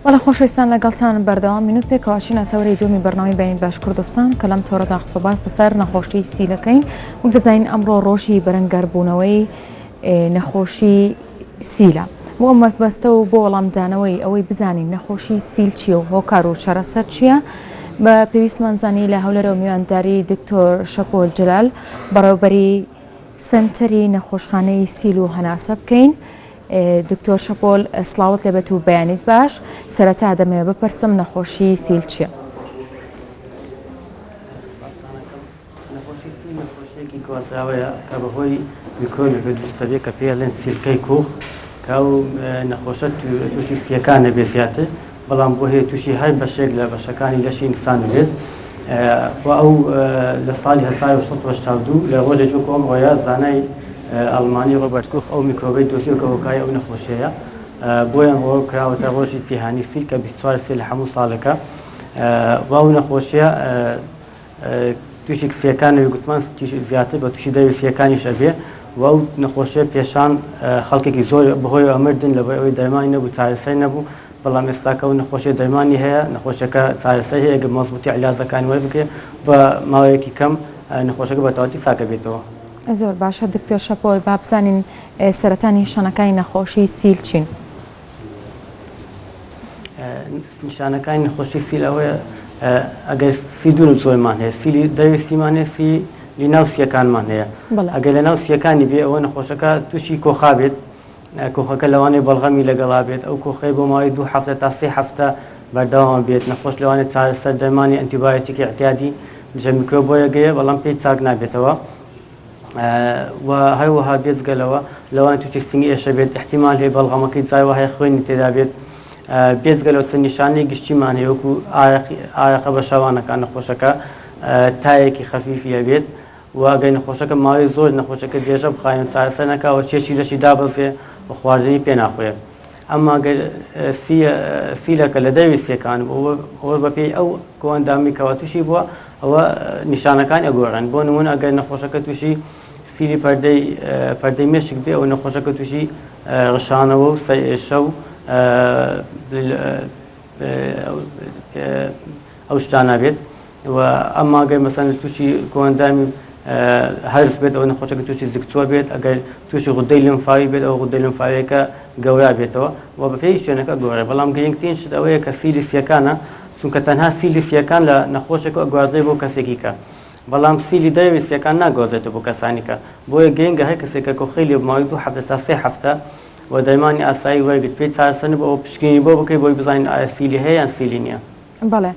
بەڵێ خۆشەویستان لەگەڵتان بەردەوامین و پێکەوە ئەچینە تەوەرەی دووەمی بەرنامەی بەینی باش کوردستان کە لەم تەوەرەدا قسە باس لەسەر نەخۆشی سیلەکەین وەک دەزانین ئەمڕۆ ڕۆژی بەرەنگاربوونەوەی نەخۆشی سیلە بۆ ئەم مەبەستە و بۆ وەڵامدانەوەی ئەوەی بزانین نەخۆشی سیل چییە و هۆکار و چارەسەر چییە بە پێویستمان زانی لە هەولێرەوە میوانداری دکتۆر شەپۆل جەلال بەڕێوبەری سەنتەری نەخۆشخانەی سیل و هەناسە بکەین. دکتۆر شەپۆل سڵاوت لێبێت و بەیانیت باش سەرەتا دەمەوێت بپرسم نەخۆشی سیل چییە؟ نەخۆشی سیل نەخۆشیەکی گوازراوەیە کە بەهۆی میکرۆبێک دروست دەبێت کە پێی ئەڵێن سیلکەی کوخ کە ئەو نەخۆشە تووشی سیەکان نەبێت زیاتر بەڵام بۆ هەیە تووشی هەر بەشێک لە بەشەکانی لەشی ئینسان بێت و ئەو لە ساڵی 1982 لە ڕۆژێک وەکو ئەمڕۆیە زانای ئەڵمانی ڕۆبەرت کوخ ئەو میکرۆبەی دۆزیەوە کە هۆکاری ئەو نەخۆشیەیە بۆیە ئەمڕۆ کراوەتە ڕۆژی جیهانی سیل کە 24 سێ لە هەموو ساڵێکە و ئەو نەخۆشیە تووشی سیەکان نەبێ گوتمان تووشی زیاتر بە تووشی دەوی سیەکانیش ئەبێ و ئەو نەخۆشیە پێشان خەڵکێکی زۆر بەهۆی ئەمردن لەبەر ئەوەی دەرمانی نەبوو چارەسەر نەبوو بەڵام ئێستاکە ئەو نەخۆشیە دەرمانی هەیە نەخۆشیەکە چارەسەر هەیە گەر مەزبووتی عیلاجەکانی وەربگرێ بە ماوەیەکی کەم نەخۆشەکە بە تەواوەتی چاکە بێتەوە. زۆر باشە دکتۆر شەپۆل با بزانین سەرەتا نیشانەکانی نەخۆشی سیل چین؟ نیشانەکانی نەخۆشی سیل ئەوەیە ئەگەر سی دوو جۆرمان هەیە سیلی دەوی سیمان هەیە سیلی ناو سیەکانمان هەیە ئەگەر لە ناو سیەکانی بێ ئەوە نەخۆشەکە تووشی کۆخا بێت کۆخەکە لەوانەیە بەڵغەمی لەگەڵا بێت ئەو کۆخەی بۆ ماوەی دوو هەفتە تا سێ هەفتە بەردەوام بێت نەخۆش لەوانەیە چارەسەر دەرمانی ئەنتیبایۆتیکی اعتیادی دژە میکرۆب وەرەگرێ بەڵام پێی چاک نابێتەوە و هەروەها بێجگە لەوە لەوان تووشی سنگی ئێشە بێت احتیمال هەیە بەڵغەمەکەی جای وایە خوێنی تێدا بێت بێجگە لەو چەند نیشانەی گشتیمان هەیە وەکو ئارەقە بە شەوانەکان نەخۆشەکە تایەکی خەفیفی هەبێت و ئەگەر نەخۆشەکە ماوەی زۆر نەخۆشەکە درێژە بخایەن چارەسەر نەکا و کێشی لەشی دابەزێ و خواردنی پێ ناخورێت ئەمما گەر سیلەکە لە دەروی سیەکان بوو ئەوە بەپێی ئەو کۆئەندامی کەوا تووشی بووە ئەوە نیشانەکان ئەگۆڕن بۆ نمونە ئەگەر نەخۆشەکە تووشی سیلی پەردەی پەردەی مێشک بێ ئەو نەخۆشەکە تووشی ڕشانەوە و سەرئێشە و ئەو شتانە بێت و ئەمما گەر مەسەن تووشی کۆئەندامی هەرس بێت ئەو نەخۆشەکە تووشی زگچووە بێت ئەگەر تووشی غودەی لمفاوی بێت ئەو غودەی لمفاویەکە گەورە بێتەوە و بەپێی شوێنەکە گۆڕێ بەڵام گرنگترین شت ئەوەیە کە سیلی سیەکانە چونکە تەنها سیلی سیەکان لە نەخۆشێک ئەگوازێ بۆ کەسێکی کە بەڵام سیلی دەرەوەی سیەکان ناگوازێتەوە بۆ کەسانی کە بۆیە گرنگە هەر کەسێک کە کۆخەی لێ ماوەی دوو هەفتە تا سێ هەفتە و دەرمانی ئاسایی وەرگرت پێی چارەسەر نەبوو ئەوە پشکنینی بۆ بکەی بۆی بزانین ئایا سیلی هەیە یان سیلی نییە. بەڵێ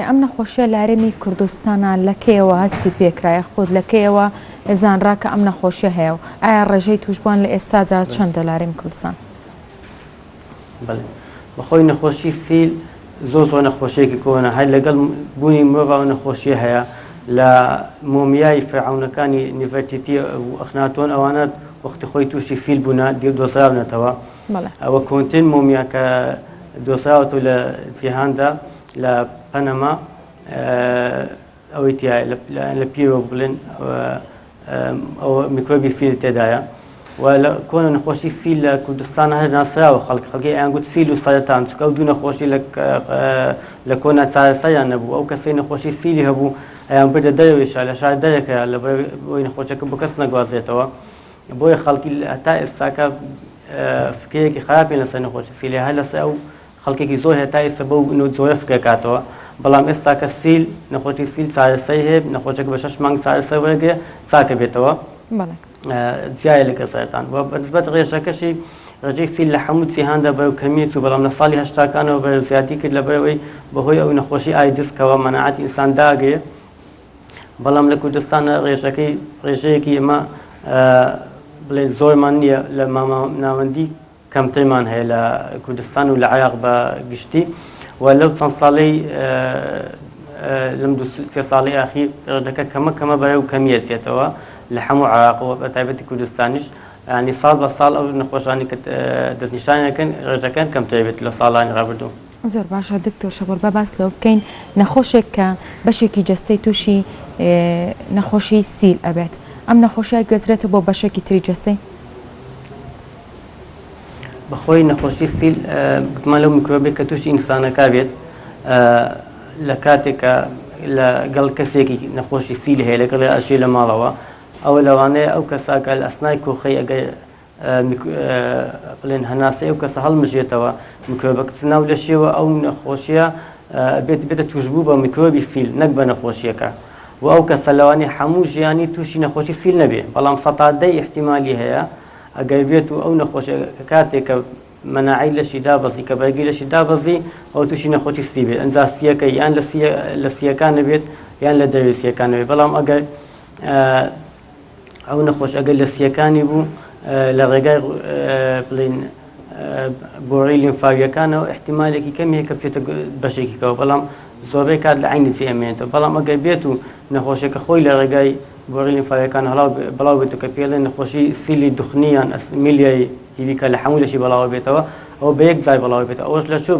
ئەم نەخۆشیە لە هەرێمی کوردستانا لە کەیەوە هەستی پێکرا یاخود لە کەیەوە زانرا کە ئەم نەخۆشیە هەیە و ئایا ڕێژەی توشبوان لە ئێستادا چەندە لە هەرێمی کوردستان؟ بەڵێ بەخۆی نەخۆشی سیل زۆر زۆر نەخۆشیەکی کۆنە هەر لەگەڵ بوونی مرۆڤ ئەو نەخۆشیە هەیە لە مۆمیای فرعونەکانی نیڤەرتیتی و ئەخناتۆن ئەوانە وەختی خۆی تووشی سیل بوونە دۆزراونەتەوە ئەوە کۆنترین مۆمیا کە دۆزراوەتەوە لە جیهاندا لە پەنەما ئەوەی تایە لە پیرۆ بڵێن ئەوە میکرۆبی سیل تێدایە و لە کۆنە نەخۆشی سیل لە کوردستان هەر ناسراوە خەڵک خەڵکی ئەیان گوت سیل و سەرەتان چونکە ئەو دوو نەخۆشی لە کۆنا چارەسەریان نەبوو ئەو کەسەی نەخۆشی سیلی هەبوو ئەیان بردە دەرەوەی شار لە شار دەرەکرا لە بۆی نەخۆشەکە بۆ کەس نەگوازرێتەوە بۆیە خەڵکی هەتا ئێستاکە فکرەیەکی خراپیان لەسەر نەخۆشی سیل هەیە هەر لەسەر ئەو خەڵکێکی زۆر هەیە تا ئێستا بەو جۆرە فکرەکاتەوە بەڵام ئێستا کە سیل نەخۆشی سیل چارەسەری هەیە نەخۆشەکە بە شەش مانگ چارەسەر وەرگێ چاکە بێتەوە جیایە لەگە سەرەتان و بەنسبەت ڕێژەکەشی ڕێژەی سیل لە هەموو جیهاندا بەرەو کەمیە چوو بەڵام لە ساڵی هەشتاکانەوە بەرەو زیادی کرد لەبەرەوەی بەهۆی ئەو نەخۆشی ئایدز کەەوە مەناعەتی ئینسان داگرێ بەڵام لە کوردستان ڕێژەکەی ڕێژەیەکی ئێمە بڵێ زۆرمان نییە لە ماما ناوەندی کەمترمان هەیە لە کوردستان و لە عێراق بە گشتی و لەو چەند ساڵەی لەم دو سێ ساڵی ئاخیر ڕێژەکە کەمە کەمە بەرەو کەمیە چێتەوە لە هەموو عێراقەوە بە تایبەتی کوردستانیش ینی ساڵ بە ساڵ ئەو نەخۆشانی کە دەستنیشانەکەن ڕێژەکان کەمتر بێت لە ساڵانی ڕابردوو. زۆر باشە دکتۆر شەپۆل با باس لەوە بکەین نەخۆشێک کە بەشێکی جەستەی تووشی نەخۆشی سیل ئەبێت ئەم نەخۆشیە گوێزرێتەوە بۆ بەشێکی تری جەستەی؟ بەخۆی نەخۆشی سیل گوتمان لەو میکرۆبێک کە تووشی ئینسانەکە بێت لە کاتێک کە لەگەڵ کەسێکی نەخۆشی سیل هەیە لەگەڵ ئەژێ لە ماڵەوە ئەوە لەوانەیە ئەو کەساکە لە ئەسنای کۆخەی ئەگەر بڵێن هەناسەی ئەو کەسە هەڵمژێتەوە میکرۆبەکە بچێتە ناو لەشیەوە ئەو نەخۆشیە بێت بێتە توشبوو بە میکرۆبی سیل نەک بە نەخۆشیەکە و ئەو کەسە لەوانەیە هەموو ژیانی تووشی نەخۆشی سیل نەبێ بەڵام 10% ئیحتیمالی هەیە ئەگەر بێت و ئەو نەخۆشیە کاتێک کە مەناعەی لەشی دابەزی کە بەرگی لەشی دابەزی ئەو تووشی نەخۆشی سی بێت ئەنجا سیەکە یان لە سیەکان نەبێت یان لە دەروی سیەکان نەبێت بەڵام ئەگەر ئەو نەخۆش ئەگەر لە سیەکانی بوو لە ڕێگای بڵین بۆڕی لیمفاویەکانەوە احتیمالێکی کەم هەیە کە بچێتە بەشێکی کەەوە بەڵام زۆربەی کات لە عینی ئەمێنێتەوە بەڵام ئەگەر بێت و نەخۆشەکە خۆی لە ڕێگای بۆڕی لیمفاویەکان هەڵاو بڵاو بێت و کە پێڵێن نەخۆشی سیلی دخنی یان miliary TB کە لە هەموو لەشی بەڵاوە بێتەوە ئەو بە یەک جار بڵاو بێت ئەوەش لە چۆ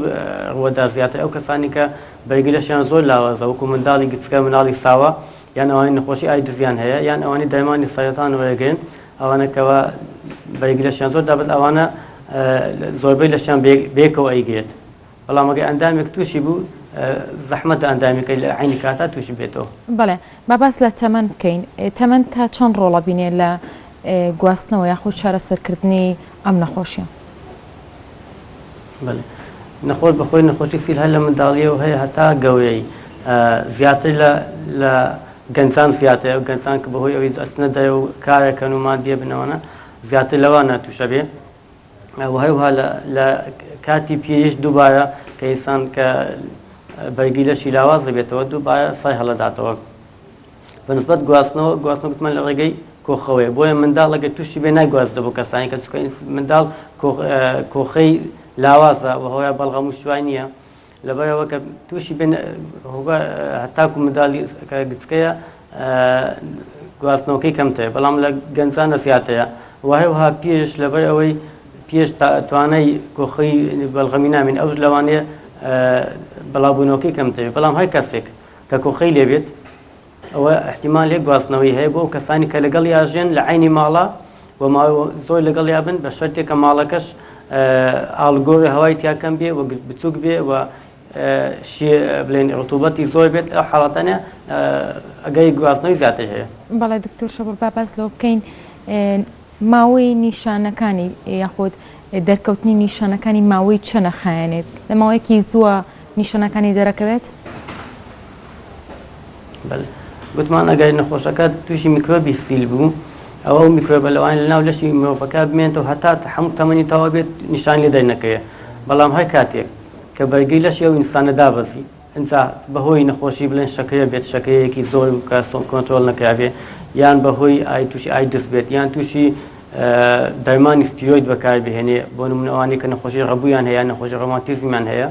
ڕووەدا زیاتر ئەو کەسانی کە بەرگی لەشیان زۆر لاوازە وەکو منداڵی گچکە مناڵی ساوا یان ئەوانەی نەخۆشی ئایدزیان هەیە یان ئەوانەی دەرمانی سەرەتان وەرەگرن ئەوانە کەوا بەرگی لەشیان زۆر دابەز ئەوانە زۆربەی لەشیان بەیەکەوە ئەیگرێت بەڵام ئەگەر ئەندامێک تووشی بوو زەحمەتە ئەندامێکە لە عینی کاتا تووشی بێتەوە. بەڵێ با باس لە تەمەن بکەین تەمەن تا چەند ڕۆڵە بینێ لە گواستنەوە یاخود چارەسەرکردنی ئەم نەخۆشیە؟ بەڵێ نەخۆش بەخۆی نەخۆشی سیل هەر لە منداڵیەوە هەیە هەتا گەورەی زیاتر لە لە گەنجان زیاتر ئەو گەنجان کە بەهۆی ئەوەی ئەچنە دەرەوە و کارەکەن و مادیە بنەوەنە زیاتر لەوانە تووشە بێ و هەروها لە لە کاتی پیریش دووبارە کە ئینسان کە بەرگی لەشی لاواز دەبێتەوە دووبارە سای هەڵەداتەوە. بە نسبەت گواستنەوە گواستنەوە گوتمان لە ڕێگەی کۆخەوەیە بۆیە منداڵ ئەگەر تووشی بێ ناگوازێتەوە بۆ کەسانی کە چونکە منداڵ کۆخەی لاوازە و هۆیە بەڵغەم و شوای نییە لەبەرەوە کە تووشی بێن هەتاکو منداڵی کە گچکەیە گواستنەوەکەی کەمترە بەڵام لە گەنجانە زیاترە و هەروەها پێش لەبەر ئەوەی پێش توانای کۆخەی بەڵغەمی نامین ئەوش لەوانەیە بەڵاوبوونەوەکەی کەمتر بەڵام هەر کەسێک کە کۆخەی لێ بێت ئەوە احتیمالێک گواستنەوەی هەیە بۆ ئەو کەسانی کە لەگەڵ یاژێن لە عینی ماڵە و زۆر لەگەڵ یا بن بە شەرتێک کە ماڵەکەش ئاڵگۆری هەوای تیاکەم بێ و بچووک بێ و بڵێن ڕتوبەتی زۆر بێت ئەو حاڵەتانە ئەگەری گواستنەوەی زیاتر هەیە. بەڵێ دکتۆر شەبر با باس لەوە بکەین ماوەی نیشانەکانی یاخود دەرکەوتنی نیشانەکانی ماوەی چەنە خایەنێت؟ لە ماوەیەکی زووە نیشانەکانی دەرەکەوێت؟ بەڵێ گوتمان ئەگەر نەخۆشەکە تووشی میکرۆبی سیل بوو ئەوە ئەو میکرۆبە لەوانەیە لەناو لەشی مرۆڤەکە بمێنێتەوە هەتا هەموو تەمەنی تەواو بێت نیشان لێ دەرنەکەوێت بەڵام هەر کاتێک کە بەرگری لەشی ئەو ئینسانە دابەزی ئینجا بەهۆی نەخۆشی بڵێن شەکرە بێت شەکرەیەکی زۆر کە کۆنترۆڵ نەکرابێ یان بەهۆی ئای تووشی ئایدز بێت یان تووشی دەرمانی ستیرۆید بەکاربهێنێ بۆ نمونە ئەوانەی کە نەخۆشی ڕەبوویان هەیە نەخۆشی ڕۆماتیزمیان هەیە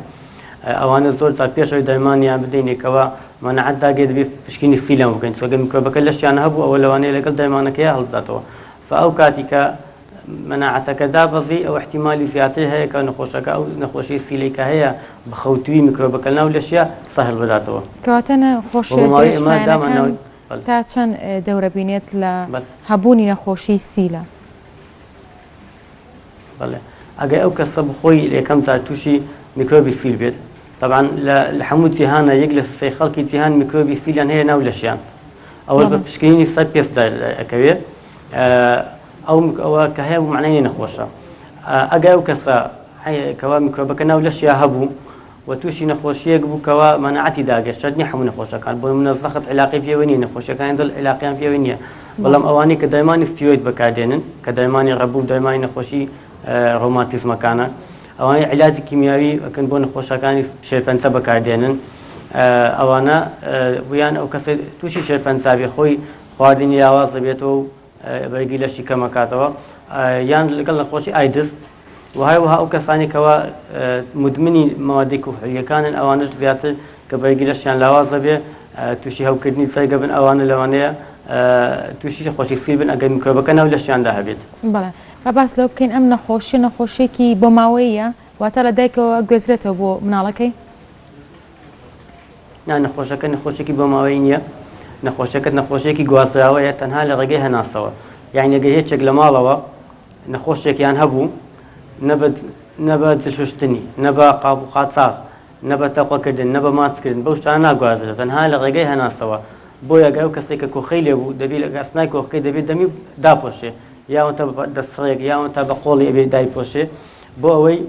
ئەوانە زۆر جار پێش ئەوەی دەرمانیان بدەینێکەوە مەناعەت داگێت دەبێت پشکینی سیلیان بکەین چونکە میکرۆبەکە لەشیان هەبوو ئەوە لەوانەیە لەگەڵ دەرمانەکەی هەڵبداتەوە فە ئەو کاتی کە مەناعەتەکە دابەزی ئەو احتیمالی زیاتر هەیە کە نەخۆشەکە ئەو نەخۆشی سیلەی کە هەیە بە خەوتووی میکرۆبەکە لەناو لەشیا سەهل بداتەوە. کەواتە نەخۆشیە درێژخایەنەکان تا چەند دەورە بینێت لە هەبوونی نەخۆشی سیلە؟ بەڵێ ئەگەر ئەو کەسە بخۆی یەکەم جار تووشی میکرۆبی سیل بێت طبعا لە هەموو جیهانە یەک لە سێ خەڵکی جیهان میکرۆبی سیلیان هەیە ناو لەشیان ئەوەش بە پشکنینی سەر پێست ئەکەوێ ئەو ئەوە کە هەیە معنای نەخۆشە ئەگەر ئەو کەسە کەوا میکرۆبەکە ناو لەشیا هەبوو و تووشی نەخۆشیەک بوو کەوا مەناعەتی داگرت شەرت نیە هەموو نەخۆشەکان بۆ نمونە زەخت عیلاقەی پێوە نیە نەخۆشیەکانی دڵ عیلاقیان پێوە نیە بەڵام ئەوانەی کە دەرمانی ستیرۆید بەکاردێنن کە دەرمانی ڕەبوو و دەرمانی نەخۆشی ڕۆماتیزمەکانە ئەوانەی عیلاجی کیمیاوی ئەکەن بۆ نەخۆشەکانی شێرپەنجە بەکاردێنن ئەوانە یان ئەو کەسێک تووشی شێرپەنجە بێ خۆی خواردنی لاواز دەبێتەوە و بەرگی لەشی کەمەکاتەوە یان لەگەڵ نەخۆشی ئایدز و هەروەها ئەو کەسانی کەوا مدمنی مەوادی کحولیەکانن ئەوانش زیاتر کە بەرگی لەشیان لاواز دەبێ تووشی هەوکردنی جەرگە بن ئەوانە لەوانەیە تووشی نەخۆشی سیل بن ئەگەر میکرۆبەکە ناو لەشیاندا هەبێت. بەڵێ با باس لەوە بکەین ئەم نەخۆشیە نەخۆشیەکی بۆماوەییە واتە لە دایکەوە گوێزرێتەوە بۆ مناڵەکەی؟ نا نەخۆشەکە نەخۆشێکی بۆماوەیی نییە نەخۆشەکەت نەخۆشیەکی گوازراوەیە تەنها لە ڕێگەی هەناسەوە یعنی ئەگەر یەکێک لە ماڵەوە نەخۆشێکیان هەبوو. نە بە نە بە جل شوشتنی، نە بە قاپ و قاچاغ، نە بە تەقەکردن، نە بە ماچکردن، بەو شتانە ناگوازرێتەوە، تەنها لە ڕێگەی هەناسەوە. بۆیە گەر ئەو کەسەی کە کۆخەی لێ بوو، دەبێ لە ئەسنای کۆخەکەی دەبێ دەمی داپۆشێ، یاوەتا بە دەستڕێک، یاوەتا بە قۆڵی ئەبێ دایپۆشێ، بۆ ئەوەی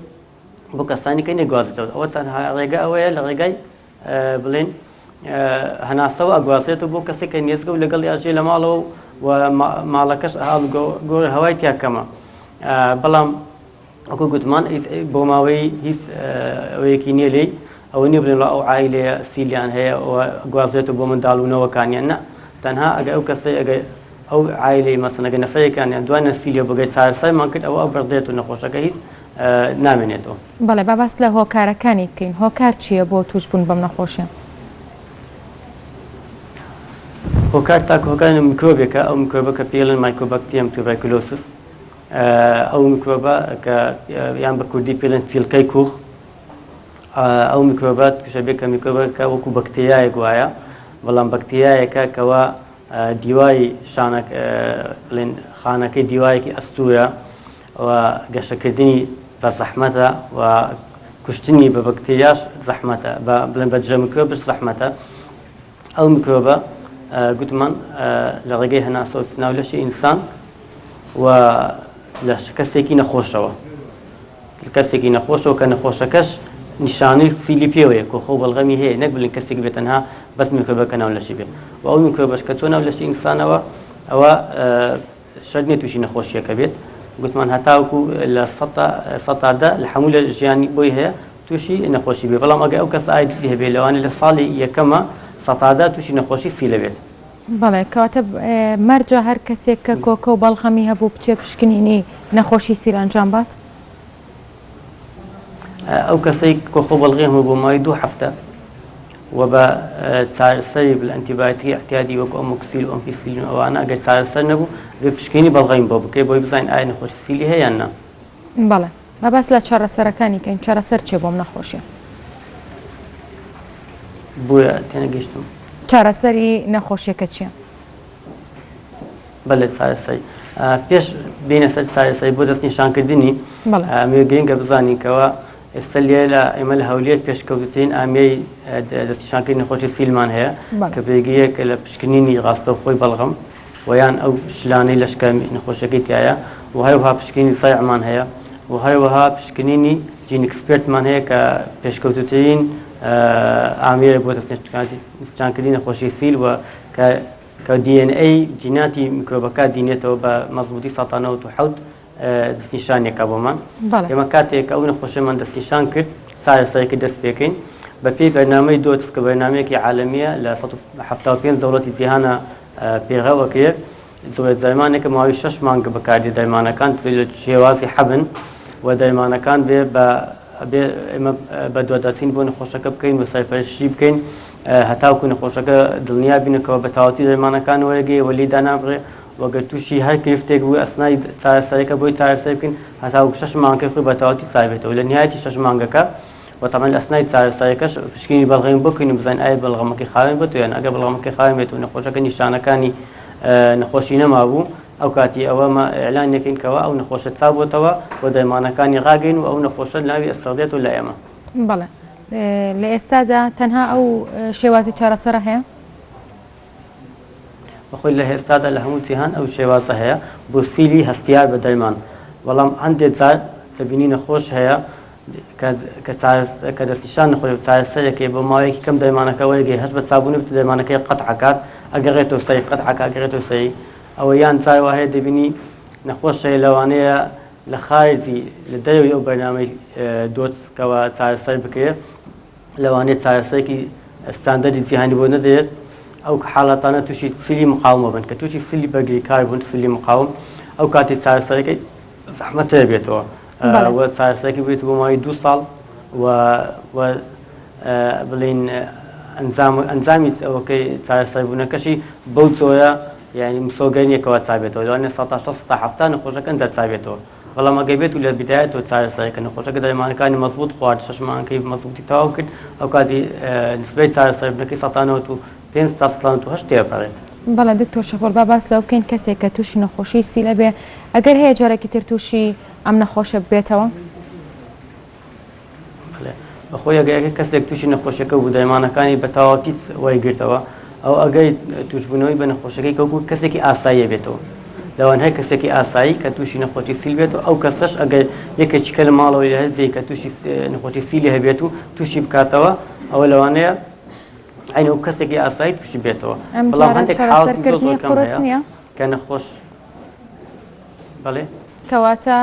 بۆ کەسانی کە نەگوازێتەوە. ئەوە تەنها ڕێگە ئەوەیە لە ڕێگای بڵێن هەناسەوە ئەگوازێتەوە بۆ کەسێک کە نێزگە و لەگەڵ یاژێ لە ماڵەوە و ماڵەکەش ئاڵ گۆڕ هەوای تیا کەمە بەڵام وەکو گوتمان بۆ ماوەی هیچ ئەوەیەکی نییە لێی ئەوە نییە بڵێن ئەو عایلەیە سیلیان هەیە و گوازێتەوە بۆ منداڵ و نەوەکانیان نا تەنها ئەگەر ئەو کەسەی ئەگەر ئەو عایلەی مەسەن ئەگەر نەفەرێکیان دوانە سیلیە بگەر چارەسەرمان کرد ئەوە ئەو بڕدێت و نەخۆشەکە هیچ نامێنێتەوە. بەڵێ با باس لە هۆکارەکانی بکەین، هۆکار چییە بۆ تووشبوون بەم نەخۆشیە؟ هۆکار تاکە هۆکار میکرۆبێکە، ئەو میکرۆبە کە پێی ئەڵێن Mycobacterium tuberculosis ئەو میکرۆبە کە یان بە کوردی پێی ئەڵێن سیلکەی کوخ ئەو میکرۆبە تووشە بێ کە میکرۆبەکە وەکو بەکتریایەک وایە بەڵام بەکتریایەکە کەوا دیواری شانەک بڵێن خانەکەی دیوارێکی ئەستورە و گەشەکردنی بە زەحمەتە و کوشتنی بە بەکتریاش زەحمەتە بە بڵێن بە دژە میکرۆبش زەحمەتە ئەو میکرۆبە گوتمان لە ڕێگەی هەناسەوە ناو لەشی ئینسان و لە کەسێکی نەخۆشەوە کەسێکی نەخۆشەوە کە نەخۆشەکەش نیشانەی سیلی پێوەیە کۆخە و بەڵغەمی هەیە نەک بڵێن کەسێک بێت تەنها بەس میکرۆبەکە ناو لەشی بێت و ئەو میکرۆبەش کە چۆ ناو لەشی ئینسانەوە ئەوە شەرت نیە تووشی نەخۆشیەکە بێت گوتمان هەتاوەکو لە سەتا دە لە هەموو لە ژیانی بۆی هەیە تووشی نەخۆشی بێ بەڵام ئەگەر ئەو کەس ئایدزی هەبێ لەوانەیە لە ساڵی یەکەمە سەتا دە تووشی نەخۆشی سیلە بێت. بەڵێ کەواتە مەرجە هەر کەسێک کە کۆکە و بەڵغەمی هەبوو بچێ پشکنینی نەخۆشی سیل ئەنجام بات؟ ئەو کەسەی کۆخە و بەڵغی هەبوو بۆ ماوەی دوو هەفتە و بە چارەسەری بە ئەنتیبایۆتیکی ئیعتیادی وەکو ئەمۆکسیل و ئەمپیسیلین و ئەوانە ئەگەر چارەسەر نەبوو دەبێت پشکنینی بەڵغەمی بۆ بکرێت بۆی بزانین ئایا نەخۆشی سیلی هەیە یان نا. بەڵێ با باس لە چارەسەرەکانی کەین چارەسەر چیە بۆم نەخۆشیە؟ بۆیە تێنەگەیشتم. چارەسەری نەخۆشیەکە چیە؟ بەلێ چارەسەری پێش بینە سەر چارەسەری بۆ دەستنیشانکردنی ئەمێ گرنگە بزانین کەەوە ئێستا لێ لە ئێمە لە هەولێر پێشکەوتترین ئامێری دەستنیشانکردنی نەخۆشی سیلمان هەیە کە پێگەیەکە لە پشکنینی ڕاستەوخۆی بەڵغەم و یان ئەو شلانەی لەشکە نەخۆشیەکەی تایە و هەروەها پشکنینی سەیعمان هەیە و هەروەها پشکنینی GeneXpert مان هەیە کە پێشکەوتوترین ئامێرە بۆ دەستنیشانکردنی نەخۆشی سیل و کە کە DNA جیناتی میکرۆبەکە دینێتەوە بە مەزبووتی 97 دەستنیشانێکە بۆمان ئێمە کاتێک ئەو نەخۆشیمان دەستنیشان کرد چارەسەرەکە دەست پێکەین بە پێی بەرنامەی DOTS کە بەرنامەیەکی عالەمیە لە 175 دەوڵەتی جیهانە پێڕەو ئەکرێت جۆرە دەرمانێکە ماوەی شەش مانگ بەکاردێ دەرمانەکان لە شێوازی حەبن و دەرمانەکان بێ بە ئەبێ ئێمە بەدواداچوون بۆ نەخۆشەکە بکەین و سەرپەرشتی بکەین هەتاوکو نەخۆشەکە دڵنیا بینەکەەوە بە تەواوەتی دەرمانەکان وەرەگەی وە لێی دانابڕێ و گەر تووشی هەر گرفتێک بوو ئەسنای چارەسەرەکە بۆی چارەسەر بکەین هەتاوکو شەش مانگەکەی خۆی بە تەواوەتی چاک بێتەوە لە نهایەتی شەش مانگەکە و تەبعەن لە ئەسنای چارەسەرەکەش پشکنینی بەڵغەمی بۆ بکەین و بزانین ئایا بەڵغەمەکەی خاوێن بێت یان ئەگەر بەڵغەمەکەی خاوێن بێت و نەخۆشەکە نیشانەکانی نەخۆشی نەمابوو ئەو کاتی ئەوە مە ئیعلان یەکەین کەوا ئەو نەخۆشە چاک بۆتەوە و دەرمانەکانی ڕاگرین و ئەو نەخۆشە ناوی ئەسڕدێتەوە لای ئێمە. بەڵێ لە ئێستادا تەنها ئەو شێوازی چارەسەرە هەیە؟ بەخۆی لە ئێستادا لە هەموو جیهان ئەو شێوازە هەیە بۆ سیلی هەستیار بە دەرمان بەڵام هەندێک جار دەبینی نەخۆش هەیە کە دەستنیشان نەخۆی و چارەسەرەکەی بۆ ماوەیەکی کەم دەرمانەکە وەرگری هەست بە چابوونی بێت دەرمانەکەی قەتع ئەکات ئەگەڕێتەوە سەری قەتع ئەکات ئەگەڕێتەوە سەری ئەوە یان جار وا هەیە دەبینی نەخۆش هەیە لەوانەیە لە خارجی لە دەرەوەی ئەو بەرنامەی DOTS کەەوە چارەسەر بکرێت لەوانەیە چارەسەرێکی ستاندەری جیهانی بۆ نەدرێت ئەو حاڵەتانە تووشی سلی مقاومە بن کە تووشی سلی بەرگریکار بوون سلی مقاوم ئەو کاتی چارەسەرەکەی زەحمەتر بێتەوە و چارەسەرەکەی بێت بۆ ماوەی دوو ساڵ و بڵین ئەنجام ئەنجامی ئەوەکەی چارەسەربوونەکەشی بەو جۆرە یعنی مسۆگەر نییە کەوا چابێتەوە لەوانەیە 160 170 نەخۆشەکە ئەنجا چابێتەوە بەڵام ئەگەر بێت و لە بدایەتەوە چارەسەرەکە نەخۆشەکە دەرمانەکانی مەزبوط خوارد شەش مانگەکەی مەزبوطی تەواو کرد ئەو کاتی نسبەی چارەسەربوونەکەی 95 تا 98 تێپەڕێت. بەڵێ دکتۆر شەپۆل با باس لەوە بکەین کەسێک کە تووشی نەخۆشی سیل ئەبێ ئەگەر هەیە جارێکی تر تووشی. ئەم نەخۆشە ببێتەوە؟ بەخۆی ئەگەر کەسێک تووشی نەخۆشیەکە بوو دەرمانەکانی بە تەواوەتی وەرگرتەوە ئەو ئەگەر توشبوونەوەی بە نەخۆشەکەی کەوکو کەسێکی ئاساییە بێتەوە لەوان هەر کەسێکی ئاسایی کە تووشی نەخۆشی سیل بێت و ئەو کەسەش ئەگەر یەکێکی کە لە ماڵەوەی لە هەر کە تووشی نەخۆشی سیلی هەبێت و تووشی بکاتەوە ئەوە لەوانەیە عین و کەسێکی ئاسایی تووشی بێتەوە بەڵام هەندێک حاڵەتی زۆر زۆر کەم هەیە کە نەخۆش بەڵێ. کەواتە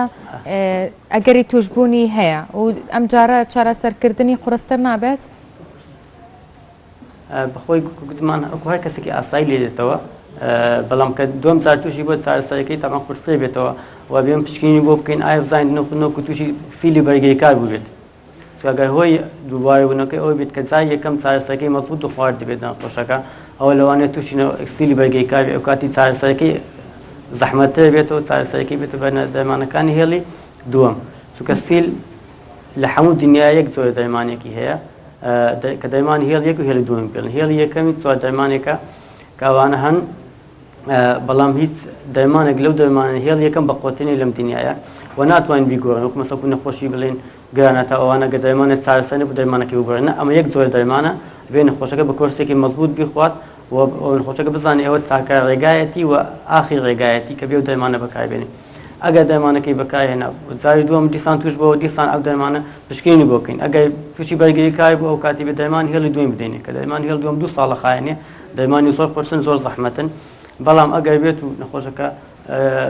ئەگەری توشبوونی هەیە و ئەمجارە چارەسەرکردنی قورستر نابێت؟ بەخۆی گوتمان ئەو هەر کەسێکی ئاسایی لێ دێتەوە بەڵام کە دوم جار تووشی بۆ چارەسەرەکەی تەمان قورسێ بێتەوە و بێم پشکنینی بۆ بکەین ئایا بزانین نۆک تووشی سیلی بەرگریکار بووبێت چونکە گەر هۆی دووبارەبوونەکەی ئەوە بێت کە جاری یەکەم چارەسەرەکەی مەزبوط و خوارد بێت نەخۆشەکە ئەوە لەوانەیە تووشی سیلی بەرگریکار بێت ئەو کاتی چارەسەرەکەی زەحمەتتر بێتەوە چارەسەرەکەی بێتە بە دەرمانەکانی هێڵی دووەم چونکە سیل لە هەموو دنیا یەک جۆرە دەرمانێکی هەیە کە دەرمانی هێڵ یەک و هێڵی دووەم پێڵن هێڵی یەکەمی چوار دەرمانێکە کە ئەوانە هەن بەڵام هیچ دەرمانێک لەو دەرمانە هێڵ یەکەم بە قۆتێنی لەم دنیاە و ناتوانین بیگۆڕین وەکو مەسەکو نەخۆشی بڵێن گرانە تا ئەوانە گە دەرمانێک چارەسەر نەبوو دەرمانەکەی بگۆڕین نا ئەمە یەک جۆرە دەرمانە بێ نەخۆشەکە بە کۆرسێکی مەزبوط بیخوات و نەخۆشەکە بزانێ ئەوە تاکە ڕێگایەتی و ئاخی ڕێگایەتی کە بێ و دەرمانە بەکاربێنێ ئەگەر دەرمانەکەی بەکارهێنا جاری دووەم دیسان توش بۆ دیسان ئەو دەرمانە پشکنینی بۆ بکەین ئەگەر تووشی بەرگری کار بوو ئەو کاتی بە دەرمان هێڵی دووەم بدەینێ کە دەرمان هێڵ دووەم دوو ساڵە خایەنێ دەرمانی زۆر قورسن زۆر زەحمەتن بەڵام ئەگەر بێت و نەخۆشەکە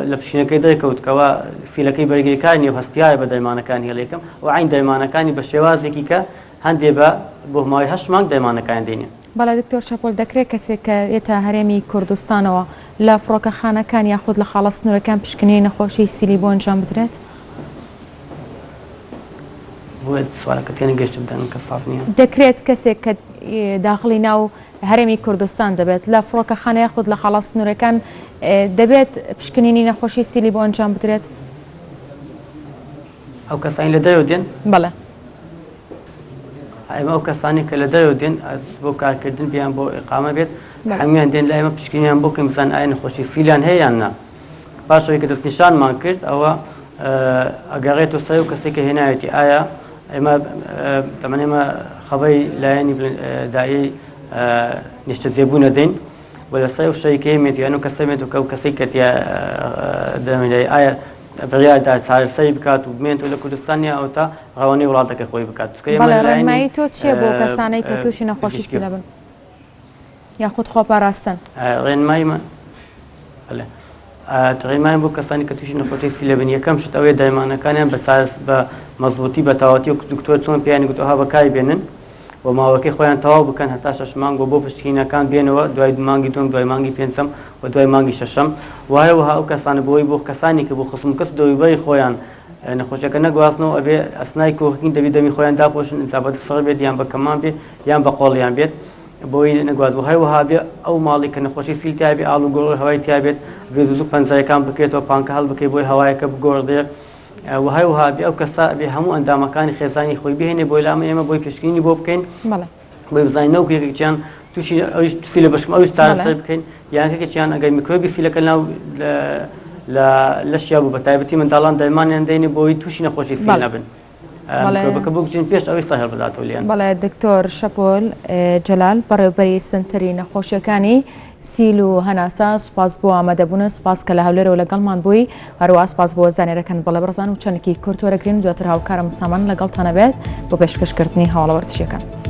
لە پشکنینەکەی دەرکەوت کەوا سیلەکەی بەرگریکار نیە و هەستیارە بە دەرمانەکانی هێڵیەکەم و عین دەرمانەکانی بە شێوازێکی کە هەندێ بە بۆ ماوەی هەشت مانگ دەرمانەکانی دێنێ. بەڵێ دکتۆر شەپۆل دەکرێت کەسێک کە یەتە هەرێمی کوردستانەوە لە فڕۆکەخانەکان یاخود لە خاڵە سنوورەکان پشکنینی نەخۆشی سیلی بۆ ئەنجام بدرێت؟ بۆیە سوالەکە تێنەگەشتم دەنگم کە ساف نییە. دەکرێت کەسێک کە داخڵی ناو هەرێمی کوردستان دەبێت لە فڕۆکەخانە یاخود لە خاڵە سنوورەکان دەبێت پشکنینی نەخۆشی سیلی بۆ ئەنجام بدرێت؟ ئەو کەسانی لە دەرەوە دێن؟ بەڵێ. ئێمە ئەو کەسانی کە لە دەرەوە دێن بۆ کارکردن بیان بۆ ئیقامە بێت هەمویان دێن لای ئێمە پشکنیان بۆ کەم بزان ئایا نەخۆشی سیلیان هەیە یان نا پاش ئەوەی کە دەستنیشانمان کرد ئەوە ئەگەڕێتەوە سەر و کەسێک کە هێناوێتی ئایا ئێمە تەمەن ئێمە خەبەری لایەنی دایەی نیشتەجێبوون دەین و لەسەر ئەو شەریکەیە مێت یان و کەسە مێت و کە ئەو کەسەی کە تیا دەمێنێ ئایا بڕیاردا چارەسەری بکات و بمێنێتەوە لە کوردستان یا ئەوتا ڕەوانەی وڵاتەکەی خۆی بکات چونکە ئێمە بەڵێ لە لایەنی ڕێنمایی تۆ چییە بۆ کەسانەی کە تووشی نەخۆشی پزیشکی سیلە بن یاخود خۆپاراستن؟ ڕێنمایی من بەڵێ ڕێنماییم بۆ کەسانی کە تووشی نەخۆشی سیلە بن یەکەم شت ئەوەیە دەرمانەکانیان بە چارەس بە مەزبووتی بە تەواوەتی وەک دکتۆر چۆن پێیانی گوتووە ئەوها بەکاری بێنن و ماوەکەی خۆیان تەواو بکەن هەتا شەش مانگ و بۆ پشکنینەکان بێنەوە دوای مانگی دووەم دوای مانگی پێنجەم و دوای مانگی شەشەم و هەروەها ئەو کەسانە بۆی بۆ کەسانی کە بۆ خزم و کەس و دەوروبەری خۆیان نەخۆشیەکە نەگوازنەوە ئەبێ ئەسنای کۆکین دەبی دەمی خۆیان داپۆشن ئینجا بە دەسڕ بێت یان بە کەمان بێ یان بە قۆڵیان بێت بۆی نەگواز بۆ هەروەها بێ ئەو ماڵی کە نەخۆشی سیل تیا بێ ئاڵ و گۆڕ هەوای تیا بێت بێ زوو پەنجەرەکان بکرێتەوە پانکە هەڵبکەی بۆی هەوایەکە بگۆڕدرێ و هەروەها بێ ئەو کەسە بێ هەموو ئەندامەکانی خێزانی خۆی بهێنێ بۆی لام ئێمە بۆی پشکنینی بۆ بکەین بۆی بزانین نەوەک یەکێکیان تووشی ئەویش سیلە بەشکم ئەویش چارەسەر بکەین یان یەکێکیان ئەگەر میکرۆبی سیلەکە ناو لە لەشیا بوو بە تایبەتی منداڵان دەرمانیان دەینێ بۆی تووشی نەخۆشی سیل نەبن. میکرۆبەکە بکوژن پێش ئەوەی سەر هەڵبداتەوە لێیان. بەڵێ دکتۆر شەپۆل جەلال بەڕێوبەری سەنتەری نەخۆشیەکانی سیل و هەناسە سوپاس بۆ ئامادەبوونت سوپاس کە لە هەولێرەوە لەگەڵمان بووی هەروەها سوپاس بۆ زانیارەکان بەڵێ بەڕێزان و چەندێکی کورت وەرەگرین دواتر هاوکارم سامان لەگەڵتانە بێت بۆ پێشکەشکردنی هەواڵە وەرزشیەکان.